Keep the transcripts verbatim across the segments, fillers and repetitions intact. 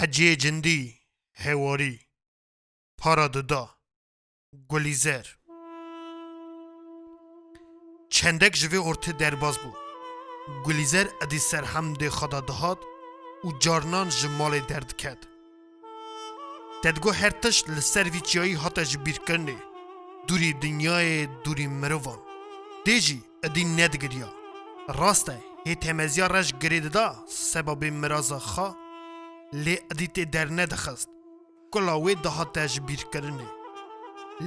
Eciyê cindî, hewarî, para dida, Gulîzer. Çendek ji vê ortê derbas bû. Gulîzer edî ser hemdê xwe de dihat û carinan ji malê derdiket. Te digot her tişt li ser vî çiyayî hate ji bîrkirinê, dûrî dinyayê, dûrî mirovan. Tê jî edî nedigiriya. Rast e, hê temeziya reş girê dida seba bê miraza xwe, lê edî tê dernedixist. Kula wê dihate ji bîrkirinê.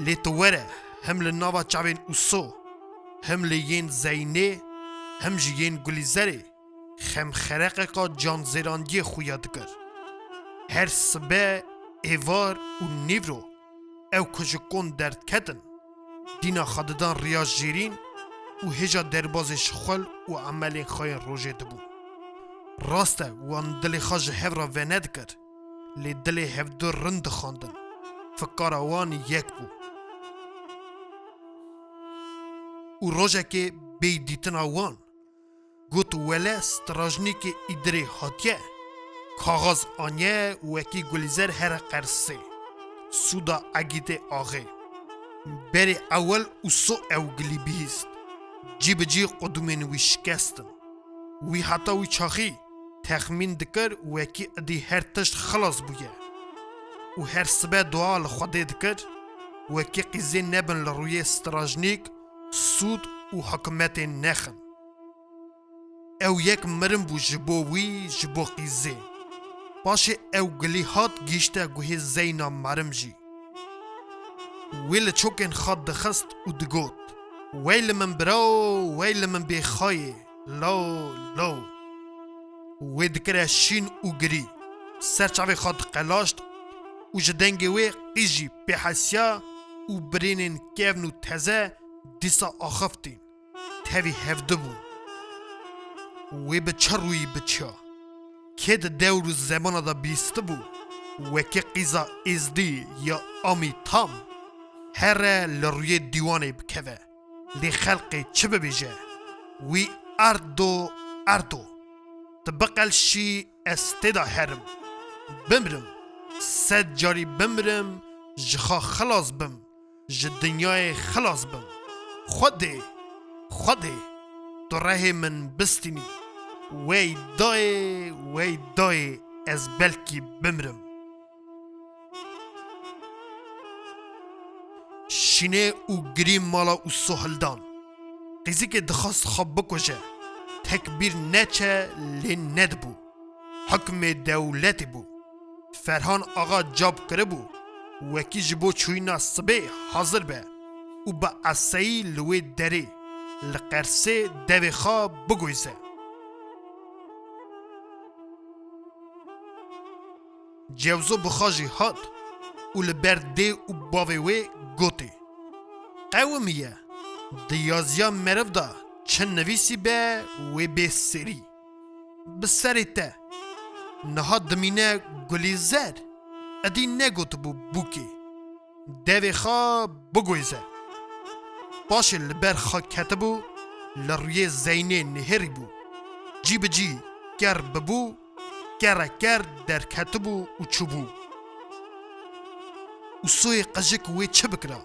Lê tu were, him li nava çavên Uso, him li yên Zeynê, him jî yên Gulîzerê, xemxereqeka canzêrandiyê xuya dikir. Her sibe, êvar û nîvro ew ku ji kon derdiketin, dîna xwe didan riya jêrîn û hêja derbazê ji xwel û emelên xwe yên rojê dibû. Rast e, wan dilê xwe ji hev re venedikir, lê dilê hevdu rind dixwendin, fikara wan yek bû. Û rojekê bêyî dîtina wan, got, wele strajnîkê îdirê hatiye, kaxaz aniye wekî Gulîzer here qersê, sûda egîtê axê. Berê ewel Uso ew gilî bihîst, cî bi cî qudumên wî şikestin. Wî heta wî çaxî texmîn dikir wekî idî her tişt xilas bûye û her sibe dua li Xwedê dikir wekî qîzê nebin li rûyê strajnîk, sûd û hikûmetê nexin. Ew yek mirim bû ji bo wî, ji bo qîzê. Paşê ew gilî hat gihîşte guhê Zeyna mirim jî. Wê li çokên xwe dixist û digot, wey li min birawo, wey li min bêxayê, law, law. Wê dikire şîn û girî. Ser çavê xwe diqelaşt û ji dengê wê qîz jî pêhesiya û birênên kevn û teze dîsa axiftîn. Tevî hevdu bûn. Wê bi çi rûyî biçiya? Kê di dewr û zemana de bîstibû, wekî qîza êzdî ya amî tam, here li rûyê dîwanê bikeve. Lê xelqê çi bibêje? Wî erd do, erd do. Tu biqelşî, ez tê de herim. Bimrim. Sed carî bimrim, ji xwe xilas bim. Ji dinyayê xilas bim. Xwedê, Xwedê, tu rehê min bistînî. Wey dayê, wey dayê, ez belkî bimrim. Şînê û girî mala Uso hildan. Qîzikê dixwest xwe bikuje. Tekbîr neçe lê nedibû. Hukmê dewletê bû. Ferhan Axa cap kiribû, wekî ji bo çûyîna sibê hazir be û bi eseyî li wê derê, li qersê devê xwe biguyze. Cewzo bi xwe jî hat û li ber dê û bavê wê gotê, qewimiye, di yaziya meriv de çi nivîsî be wê bê serî. Bi serê te. Niha dimîne Gulîzer, edî negotibû bûkê. Devê xwe biguyze. Paşê li ber xwe ketibû, li rûyê Zeynê nihêrîbû. Cî bi cî ker bibû, kere ker derketibû û çûbû. Usoyê qijik wê çi bikira?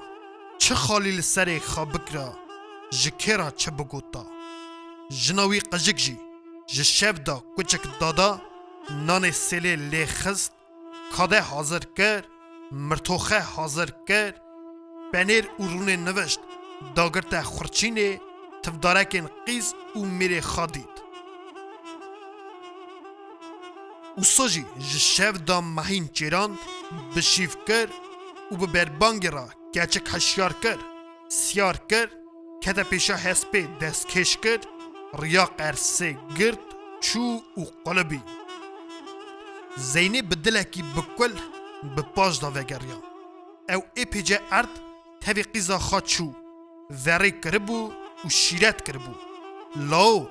Çi xalî li serê xwe bikira? Ji kê re çi bigota? Jina wî qijik jî ji şev de kuçik dada, nanê sêlê lê xist, kade hazir kir, mirtoxe hazir kir, penêr û rûnê nivişt, dagirte xurçînê, tivdarekên qîz û mîrê xwe dît. Uso jî ji şev de mehîn çêrand, bi şîv kir û bi berbangê re keçik hişyar kir, siyar kir, kete pêşa hespê destkêş kir, riya qersê girt, çû û qulibî. Zeynê bi dilekî bi kul bi paş de vegeriya. Ew ê pêce erd tevî qîza xwe çû, verê kiribû û şîret kiribû. Lao,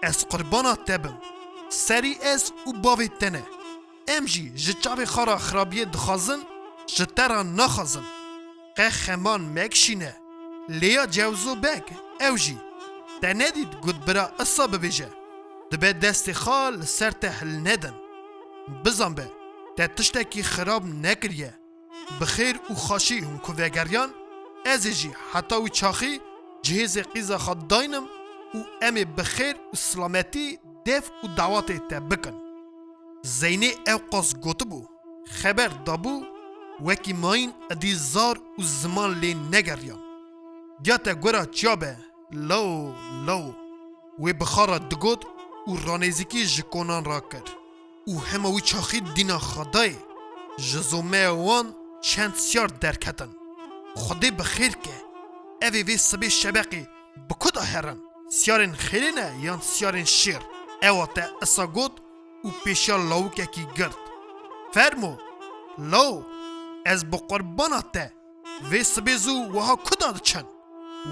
ez qurbana te bim. Serî ez û bavê te ne. Em jî ji çavê xwe re xirabiyê dixwazin, ji te re naxwazin. Qe xeman mekişîne. Lêya Cewzo Beg, ew jî te nedît got bira isa bibêje. Dibe destê xwe li ser te hilnedin. Bizan be, Te tiştekî xirab nekiriye. Bi xêr û xweşî hûn ku vegeriyan, ez ê jî heta wî çaxî cihêzê qîza xwe daynim û em ê bi xêr û silametî dev û dawatê te bikin. Zeynê ewqas gotibû, xeber dabû, wekî mayîn idî zar û ziman lê negeriyan. Diya te gora çiya be, lawo, lawo. Wê bi xwe re digot û ranêzîkî ji konan re kir. Û hema wî çaxî dîna Xwedayê ji zomeya wan çend siyar derketin. Xwedê bi xêr ke, ev ê vê sibê şebeqê bi ku de herin? Siyarên xêrê ne yan siyarên şêr? Ewa te isa got û pêşiya lawikekî girt. Fermo, law, ez bi qurbana te, vê sibê zû wiha ku de diçin?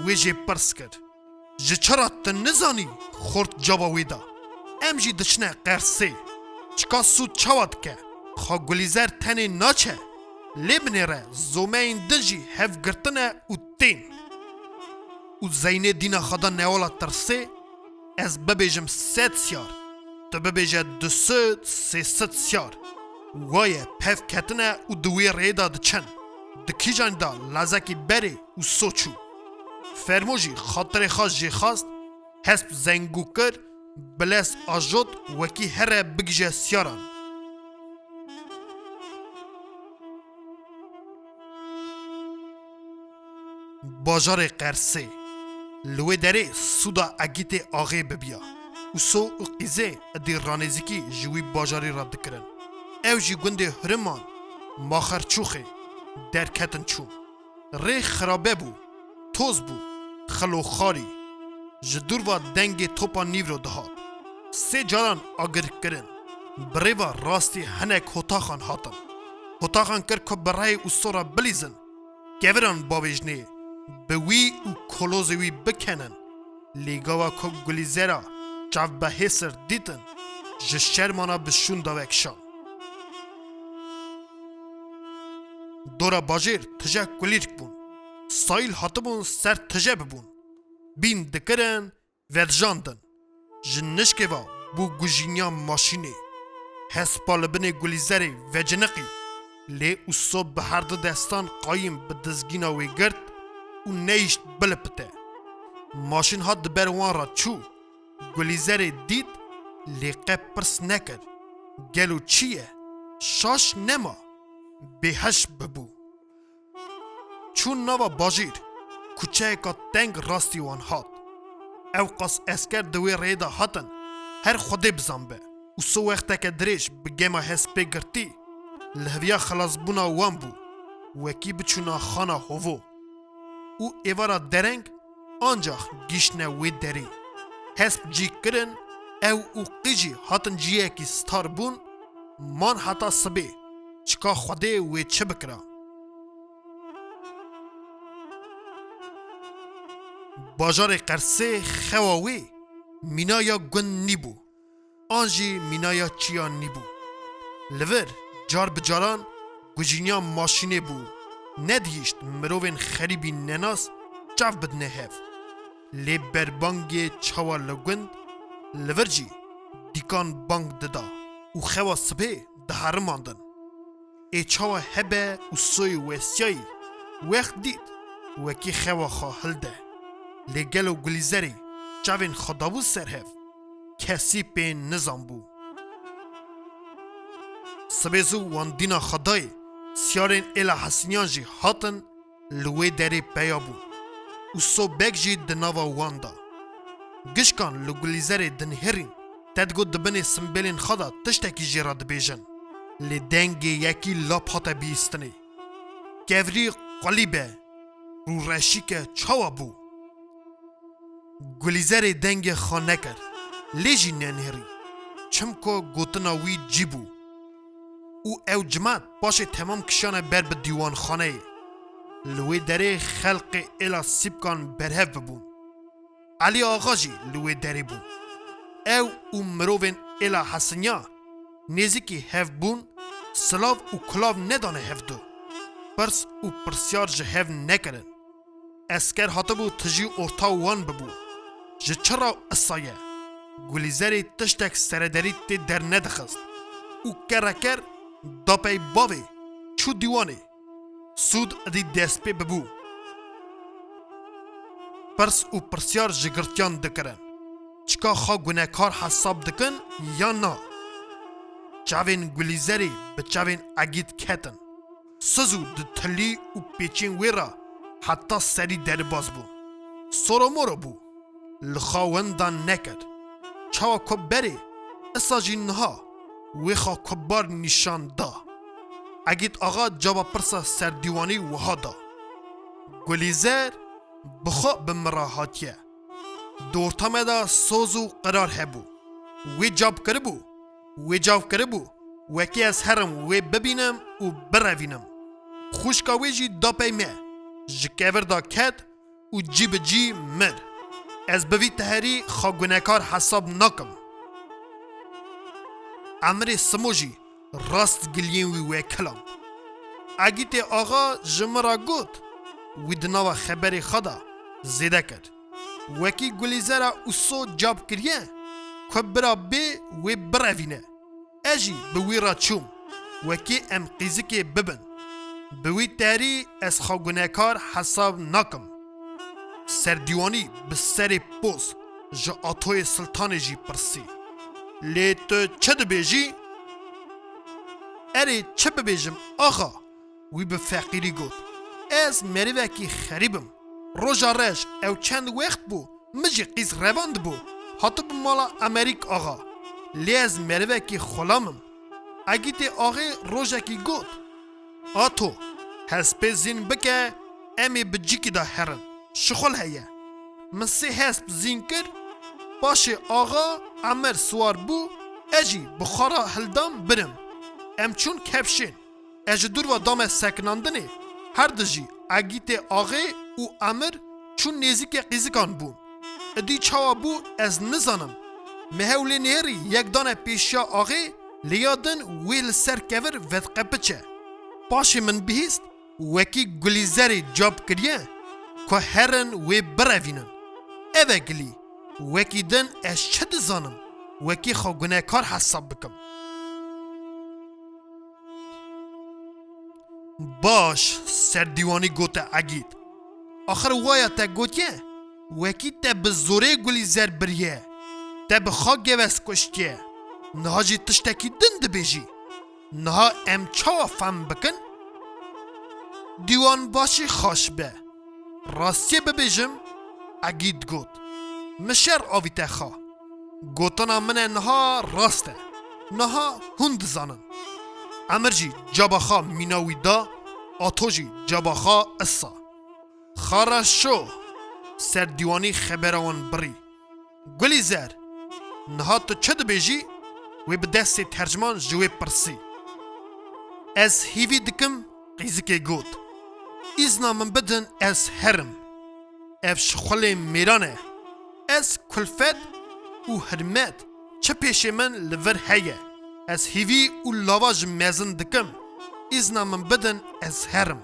Wê jê pirs kir. Ji çi re tu nizanî? Xort caba wê da. Em jî diçine qersê. Çika sûd çawa dike? Xwe Gulîzer tenê naçe. Lê binêre zomeyên din jî hev girtine û tên. Û Zeynê dîna xwe da newala tirsê, ez bibêjim sed siyar, tu bibêje du sed, sê sed siyar. Waye pev ketine û di wê rêyê de diçin. Di kîjan de lazekî berê û so çû. Fermo jî xatirê xwe jê xwest, hesp zengû kir, bilez ajot wekî here bigije siyaran. Bajarê Qersê. Li wê derê sûda Egîtê Axê bibiya. Uso û Qîzê idî ranêzîkî ji wî bajarî re dikirin. Ew jî gundê Huriman, Maxerçûxê, derketin çûn. Rê xirabe bû, toz bû, xiloxarî. Ji dûr ve dengê topa nîvro dihat. Sê caran agirkirin. Bi rêva rastî hinek hotaxan hatin. Hotaxan kir ku bi reyê Uso re bilîzin. Keviran bavêjnê, bi wî û kolozê wî bikenin. Lê gava ku Gulîzera çav bi hêsir dîtin, ji şermana bi şûn davekişan. Dora bajêr tije kulîlk bûn. Sayîl hatibûn ser tije bibûn. Bîn dikirin, vedijandin. Ji nişkê ve bû gujîniya maşînê. Hespa li binê Gulîzerê veciniqî. Lê Uso bi her du destan qayîm bi dizgîna wê girt û nehişt bilipite. Maşîn hat di ber wan re çû. Gulîzerê dît, lê qe pirs nekir. Gelo çi ye? Şaş nema. Bêheş bibû. Çûn nava bajêr, kuçeyeka teng rastî wan hat. Ewqas esker di wê rêyê de hatin, her Xwedê bizanbe. Uso wexteke dirêj bi gema hespê girtî, li heviya xilasbûna wan bû, wekî biçûna xana hovo. Û êvara dereng ancax gîştine wê derê. Hesp cî kirin, ew û qî jî hatin ciyekî star bûn, man heta sibê, çika Xwedê wê çi bikira. Bajarê Qersê xewa wê mîna ya gund nîbû, an jî mîna ya çiya nîbû. Li vir car bi caran gujîniya maşînê bû, nedihîşt mirovên xerîbî nenas çav bidine hev. Lê berbangê çawa li gund, li vir jî dîkan bang dida û xewa sibê diherimandin. Ê çawa hebe û soyê westiyayî wext dît, wekî xewa xwe hilde. Lê gelo Gulîzerê çavên xwe dabû ser hev? Kesî pê nizanbû. Sibê zû wan dîna xwe dayê, siyarên êla Hesiniyan jî hatin, li wê derê peya bûn. Uso Beg jî di nava wan de. Gişkan li Gulîzerê dinihêrîn, te digot di binê simbêlên xwe de tiştekî jê re dibêjin. Lê dengê yekî lap hate bihîstinê. Kevrî qulî be, rûreşîke çawa bû? Gulîzerê dengê xwe nekir, lê jî nenihêrî, çimko gotina wî cî bû. Û ew cimat paşê temam kişane ber bi dîwanxaneyê. Li wê derê xelqê êla Sîpkan berhev bibûn. Elî Axa jî li wê derê bû. Ew û mirovên êla Hesiniya nêzîkî hev bûn, silav û kulav nedane hevdu. Pirs û pirsyar ji hev nekirin. Esker hatibû tijî orta wan bibû. Ji çi re isa ye? Gulîzerê tiştek serederî tê dernedixist û kereker da pey bavê, çû dîwanê. Sûd idî dest pê bibû. Pirs û pirsyar ji girtiyan dikirin. Çika xwe gunekar hesab dikin yan na? Çavên Gulîzerê bi çavên Egîd ketin. Sizû di tilî û pêçên wê re heta serî derbas bûn. Soromoro bû. Li xwe winda nekir. Çawa ku berê, isa jî niha wê xwe kubar nîşan da. Egîd Axa caba pirsa serdîwanî wiha da: Gulîzer bi xwe bi min re hatiye. Di orta me de soz û qerar hebû. Wê cab kiribû, wê cav kiribû, wekî ez herim wê bibînim û birevînim. Xwişka wê jî da pey me, ji kevir de ket û cî bi cî mir. Ez bi vî teherî xwe gunekar hesab nakim. Emirê Simo jî rast giliyên wî wekiland. Egîtê Axa ji min re got, wî di nava xeberê xwe de zêde kir. Wekî Gulîzera Uso cab kiriye, ku bira bê wê birevîne. Ez jî bi wî re çûm, wekî em qîzikê bibin. Bi wî terî ez xwe gunekar hesab nakim. Serdîwanî bi serê poz ji Atoyê Siltanê jî pirsî: Lê tu çi dibêjî? Erê, çi bibêjim, axa? Wî bi feqîrî got: Ez merivekî xerîb im. Roja reş ew çend wext bû, min jî qîz revandibû, hatibû mala Emerîk Axa. Lê ez merivekî xulam im. Egîtê Axê rojekî got: Ato, hespê zîn bike, em ê bi cîkî de herin. Şixul heye. Min sê hesp zîn kir, paşê Axa Emir siwar bû, ez jî bi xwe re hildam birim. Em çûn kepşên. Ez ji dûr ve dame sekinandinê, her du jî Egîtê Axê û Emir çûn nêzîkê qîzikan bûn. Idî çawa bû ez nizanim. Me hew lê nêrî yek dane pêşiya Axê, lê ya din wê li ser kevir vediqepiçe. Paşê min bihîst, wekî Gulîzerê cab kiriye, ku herin wê birevînin. Ev e gilî, wekî din ez çi dizanim, wekî xwe gunekar hesab bikim. Baş, serdîwanî gote Egîd. Axir waya te gotiye, wekî te bi zorê Gulîzer biriye. Te bi xwe gewes kuştiye. Niha jî tiştekî din dibêjî. Niha em çawa fem bikin? Dîwan başî xaş be. Rastiyê bibêjim, Egîd got. Min şer avîte xa. Gotina min e niha rast e. Niha hûn dizanin. Emir jî caba xa mîna wî da, Ato jî caba xa isa. Xara şo, serdîwanî xebera wan birî. Gulîzer, niha tu çi dibêjî? Wê bi destê terciman ji wê pirsî. Ez hîvî dikim, qîzikê got. Îzna min bidin ez herim. Ev şixulê mêran e. Ez kulfet û hirmet çi pêşê min li vir heye. Ez hîvî û lava ji mezin dikim. Îzna min bidin ez herim.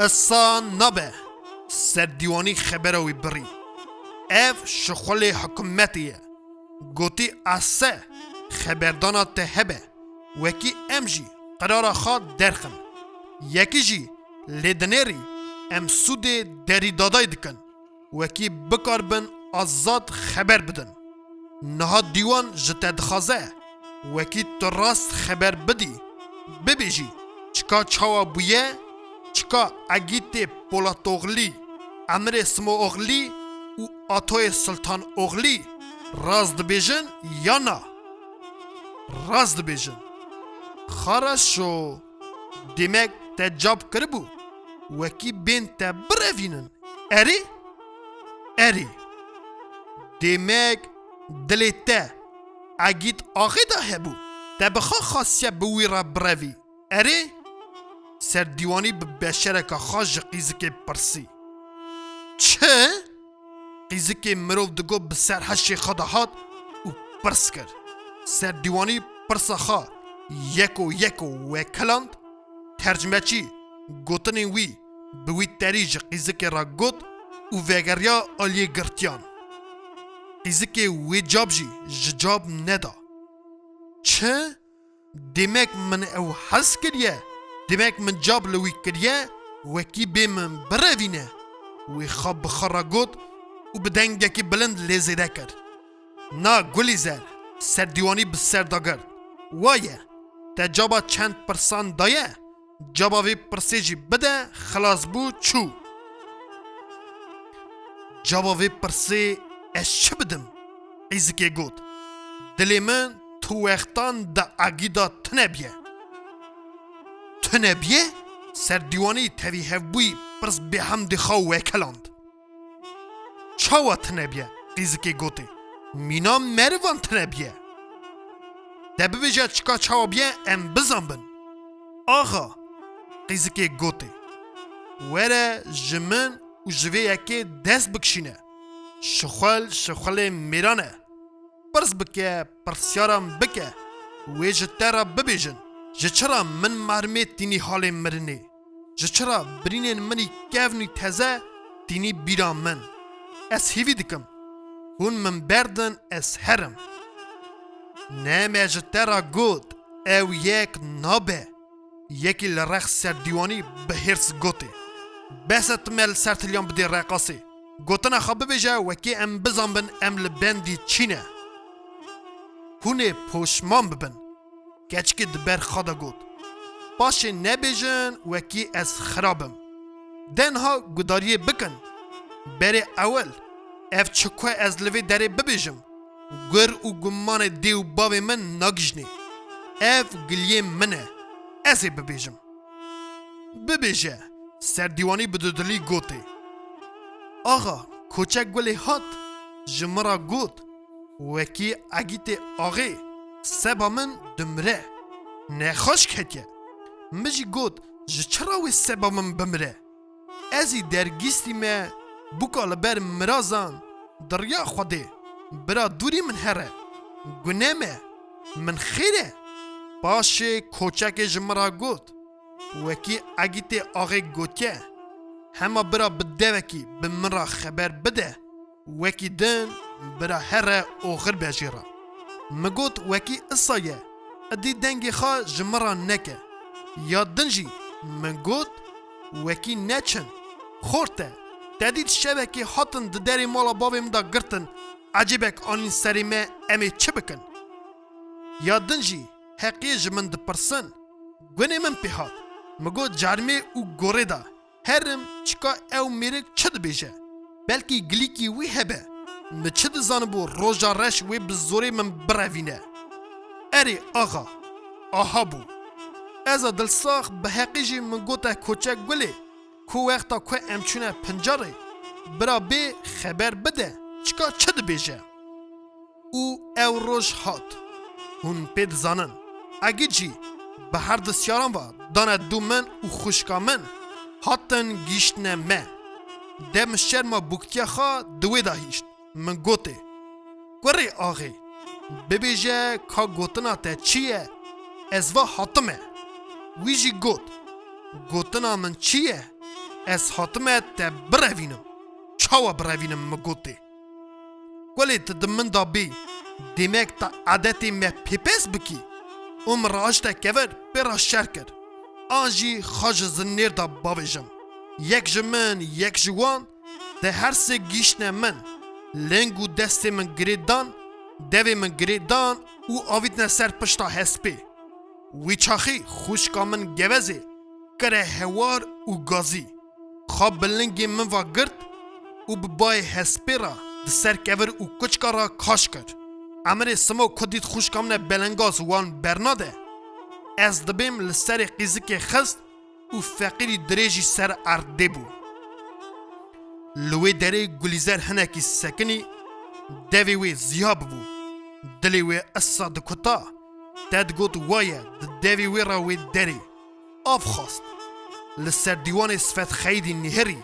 Isa nabe, serdîwanî xebera wî birî. Ev şixulê hikûmetê ye. Gotî ese xeberdana te hebe, wekî em jî qirara xwe derxin. Yekî jî lê dinêrî em sûdê derîdadayî dikin. Wekî bikaribin azad xeber bidin. Niha dîwan ji te dixwaze, wekî tu rast xeber bidî, bibêjî, çika çawa bûye, çika Egîtê Polatoxlî, Emirê Simooxlî û Atoyê Siltanoxlî rast dibêjin ya na? Rast dibêjin. Xara şo. Demek te cab kiribû, wekî bên te birevînin. Erê? Erê. Demek dilê te Egîd Axê de hebû. Te bi xwe xastiye bi wî re birevî. Erê? Serdîwanî bi beşereke xwe ji qîzikê pirsî. Çi? Qîzikê mirov digot bi ser heşê xwe de hat û pirs kir. Serdîwanî pirsa xwe yeko yeko wekiland, tercmeçî gotinên wî bi wî terî ji qîzikê re got û vegeriya aliyê girtiyan. Qîzikê wê cab jî ji cab neda. Çi? Demek min ew hez kiriye. Demek min cab li wî kiriye, wekî bê min birevîne. Wî xwe bi xwe re got û bi dengekî bilind lê zêde kir. Na Gulîzer, serdîwanî bi ser de girt. Waye, te caba çend pirsan daye? Caba vê pirsê jî bide, xilas bû, çû. Caba vê pirsê ez çi bidim? Qîzikê got. Dilê min tu wextan di egî de tune biye. Tune biye? Serdîwanî tevî hevbûyî pirs bêhemdê xwe wekeland. Çawa tune biye? Qîzikê gotê. Mîna merivan tune biye. Te bibêje çika çawa biye em bizanbin. Axa, qîzikê gotê. Were ji min û ji vê yekê dest bikişîne. Şixul şixulê mêran e. Pirs bike, pirsyaran bike. Wê ji te re bibêjin. Ji çira min mermê tînî halê mirinê? Ji çira birînên min î kevn û teze tînî bîra min? Ez hîvî dikim. Hûn min berdin, ez herim. Ne me ji te re got, ew yek nabe. Yekî li rex serdîwanî bi hêrs gotê. Bes e tu me li ser tiliyan bidê reqasê. Gotina xwe bibêje wekî em bizanbin em li bendî çî ne. Hûn ê poşman bibin. Keçikê di ber xwe de got. Paşê nebêjin wekî ez xirab im. De niha gudariyê bikin. Berê ewil, ev çi ku ez li vê derê bibêjim? Gur û gumanê dê û bavê min nagijnê. Ev giliyê min e. Ez ê bibêjim. Bibêje, serdîwanî bi dudilî gotê. Axa, koçek Gulê hat, ji min re got, wekî egîtê axê, seba min dimire. Nexweş ketiye. Min jî got, ji çira wê seba min bimire? Ez î dergîstî me, bûka li ber mirazan, di riya Xwedê, bira dûrî min here. Gune me, min xêr e. Paşê koçekê ji min re got, wekî egîtê axê gotiye, hema bira bi devekî bi min re xeber bide, wekî din bira here oxir be jê re. Min got, wekî isa ye, idî dengê xwe ji min re neke. Ya din jî min got, wekî neçin. Xort e, te dît şevekê hatin di derê mala bavê min de girtin, ecêbek anîn serê me, em ê çi bikin? Ya din jî heqiyê ji min dipirsin. Gunê min pê hat. Min got, carmê û gorê de herim, çika ew mêrik çi dibêje? Belkî gilîkî wî hebe. Min çi dizanibû roja reş wê bi zorê min birevîne. Erê, axa, aha bû. Ez a dilsax bi heqî jî min gote koçek Gulê, ku wexta ku em çûne pincarê, bira bê xeber bide, çika çi dibêje. Û ew roj hat. Hûn pê dizanin. Egîd jî bi her du siyaran ve dane dû min û xwişka min, hatin gihîştine me. De min şerma bûktiya xwe di wê de hîşt. Min gotê, kurê axê, bibêje ka gotina te çi ye? Ez va hatime. Wî jî got, gotina min çi ye? Ez hatime te birevînim. Çawa birevînim? Min gotê. Kulê tu di min de bî, demek te edetê me pêpes bikî û min raşte kevir pê re şer kir. An jî xwe ji zinêr de bavêjim. Yek ji min, yek ji wan, di her sê gihîştine min. Ling û destê min girê dan, devê min girê dan û avîtine ser pişta hespê. Wî çaxî xwişka min gevezê kire hewar û gazî. Xwe bi lingê min ve girt û bi bayê hespê re di ser kevir û kuçka re kaş kir. Emirê sima ku dît xwişka min e belengaz wan bernade, ez dibêm li serê qîzikê xist û feqîrî dirêjî ser erdê bû. Li wê derê Gulîzer hinekî sekinî, devê wê ziya bibû. Dilê wê isa dikuta, te digot waye di devê wê re wê derê. Av xwest. Li ser dîwanê Sifet Xeyîdî nihirî,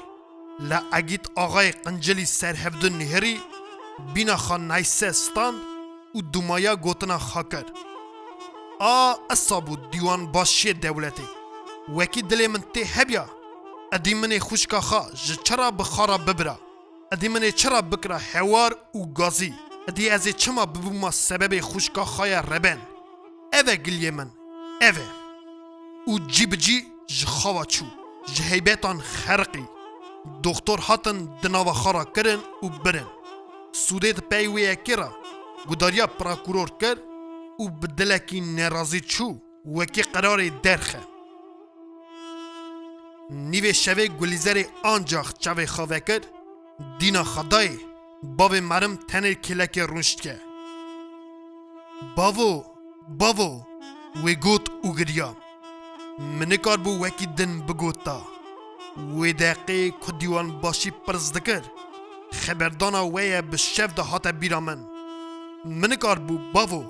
li Egîd Axayê Qincilî ser hevdu nihirî, bîna xwe neyse stand û dumaya gotina xwe kir. A isa bû dîwanbaşiyê dewletê. Wekî dilê min tê hebiya, edî min ê xwişka xwe ji çira bi xwe re bibira. Edî min ê çira bikira hewar û gazî? Edî ez ê çima bibûma sebebê xwişka xwe ya reben? Ev e giliyê min, Ev e. Û cî bi cî ji xawa çû. Ji heybetan xeriqî. Doxtor hatin di nava xara kirin û birin. Sûdê di pey wê yekê re gudariya prokuror kir û bi dilekî nerazî çû wekî qerarê derxe. Nîvê şevê Gulîzerê ancax çavê xwe vekir, dîna xwe dayê, bavê merim tenê kêlekê rûniştke. Bavo, bavo, wê got û giriya. Min nikarbû wekî din bigota. Wê deqê ku dîwan başî pirs dikir, xeberdana we ye bi şev de hate bîra min. Min nikarbû, bavo,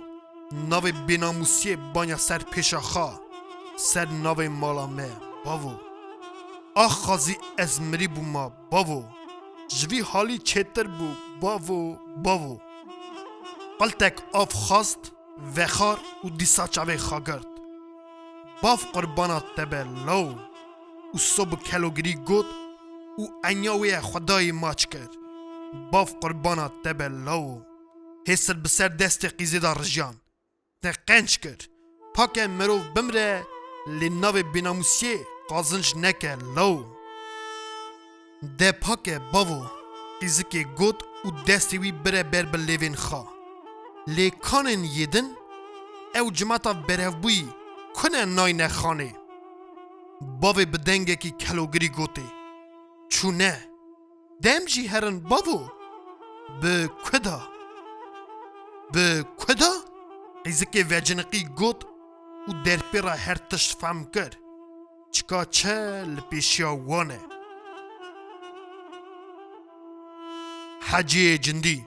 navê bênamûsiyê banya ser pêşa xwe, ser navê mala me, bavo. Axa zî ez mirî bûma, bavo. Ji vî halî çêtir bû, bavo, bavo. Qiltek av xwest, vexar û dîsa çavê xwe girt. Bav qurbana te be lawo. Û so bi kelogirî got û enya wê ye xwedayê maç kir. Bav qurbana te be lawo. Hêsir bi ser destê qîzê de rijiyan. Te qenc kir. Pake mirov bimre, lê navê bênamûsiyê qazinc neke lawo. De pake bavo, qîzikê got û destê wî bire ber bi lêvên xwe. Lê kanên yê din, ew cimata berhevbûyî kune nayne xanê. Bavê bi dengekî kelogirî gotê. Çûne. Dem jî herin bavo. Bi ku da? Bi ku da? Qîzikê veciniqî got û derpê re her tişt fehm kir. Çika çi li pêşiya wan e. Heciyê Cindî.